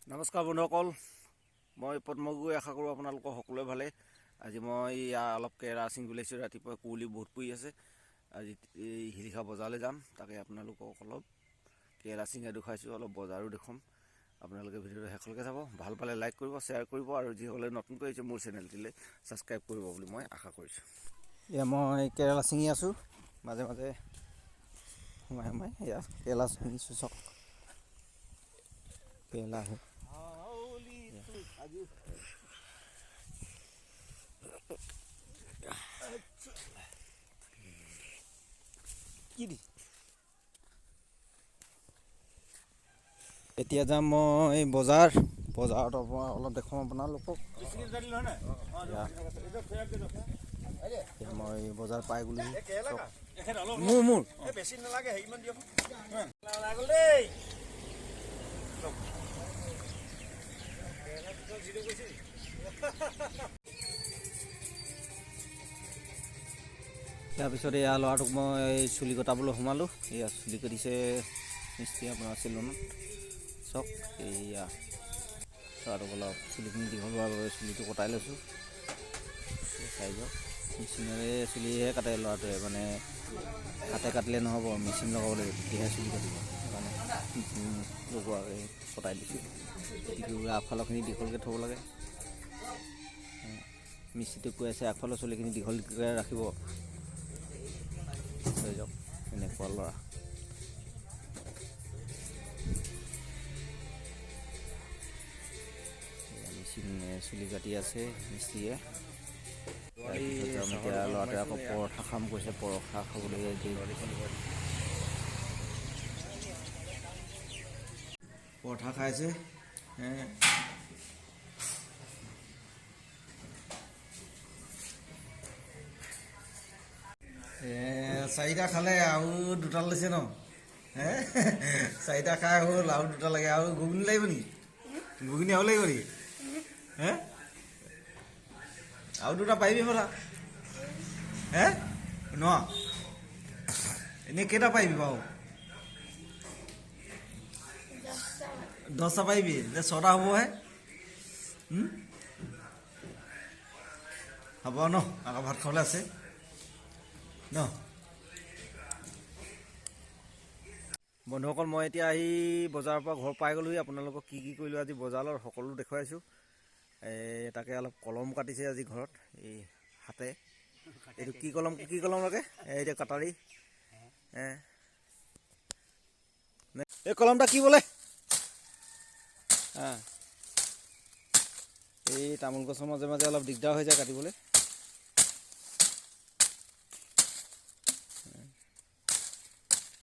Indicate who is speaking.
Speaker 1: নমস্কাৰ বন্ধুসকল, মই পদ্ম গগৈ। আশা কৰোঁ আপোনালোকৰ সকলোৱে ভালে। আজি মই ইয়াৰ অলপ কেৰেলা ছিঙিবলৈ আহিছোঁ। ৰাতিপুৱা কুঁৱলী বহুত পৰি আছে। আজি এই শিলিখা বজাৰলৈ যাম, তাকে আপোনালোকক অলপ কেৰেলা ছিঙা দেখুৱাইছোঁ, অলপ বজাৰো দেখুৱাম। আপোনালোকে ভিডিঅ'টো শেষলৈকে চাব। ভাল পালে লাইক কৰিব, শ্বেয়াৰ কৰিব আৰু যিসকলে নতুনকৈ আহিছে মোৰ চেনেলটিলৈ ছাবস্ক্ৰাইব কৰিব বুলি মই আশা কৰিছোঁ। এয়া মই কেৰেলা ছিঙি আছোঁ, মাজে মাজে সোমাই সোমাই। এয়া কেৰেলা ছিঙিছোঁ, চাওক কেৰেলা। কি এতিয়া যাম মই বজাৰ। বজাৰত অলপ দেখুৱাম আপোনালোকক। এতিয়া মই বজাৰ পাই গ'লো। মোৰ
Speaker 2: বেছি নালাগে।
Speaker 1: তাৰপিছত এয়া ল'ৰাটোক মই চুলি কটাবলৈ সোমালোঁ। এয়া চুলি কাটিছে মিস্ত্ৰী আপোনাৰ চেলুনত। চাওক, এইয়া ল'ৰাটোক অলপ চুলিখিনি দীঘল হোৱাৰ বাবে চুলিটো কটাই লৈছোঁ। চাই যাওক, মেচিনেৰে চুলিহে কাটে ল'ৰাটোৱে। মানে হাতে কাটিলে নহ'ব, মেচিন লগাব লাগিব, তেতিয়াহে চুলি কাটিব। সেইকাৰণে মেচিন লগোৱাকৈ কটাই দিছোঁ। আগফালৰখিনি দীঘলকৈ থ'ব লাগে। মিস্ত্ৰীটোক কৈ আছে আগফালৰ চুলিখিনি দীঘলকৈ ৰাখিব। হৈ যাওক, এনেকুৱা ল'ৰা। মেচিন চুলি কাটি আছে মিস্ত্ৰীয়ে। তাৰপিছত যাম এতিয়া। ল'ৰাটোৱে আকৌ পৰঠা খাম কৈছে, পৰঠা খাবলৈ। পৰঠা খাইছে। চাৰিটা খালে আৰু দুটা লৈছে ন? হে, চাৰিটা খাই হ'ল, আৰু দুটা লাগে। আৰু ঘুগুনি লাগিব নেকি? ঘুগুনি আৰু লাগিব নেকি? হে, আৰু দুটা পাৰিবি বলা? হে, ন এনেই কেইটা পাৰিবি বাৰু? 10টা পাৰিবি? যে ছটা হ'বহে। হ'ব ন, আকৌ ভাত খাবলৈ আছে ন। বন্ধুসকল, মই এতিয়া আহি বজাৰৰ পৰা ঘৰ পাই গ'লোহি। আপোনালোকক কি কি কৰিলোঁ আজি বজাৰত সকলো দেখুৱাইছোঁ। এই তাকে অলপ কলম কাটিছে আজি ঘৰত এই হাতে। এইটো কি কলম, কি কলম লাগে এই এতিয়া কটাৰী। এই কলমটা কি বোলে? এই তামোল গছৰ মাজে মাজে অলপ দিগদাৰ হৈ যায় কাটিবলৈ।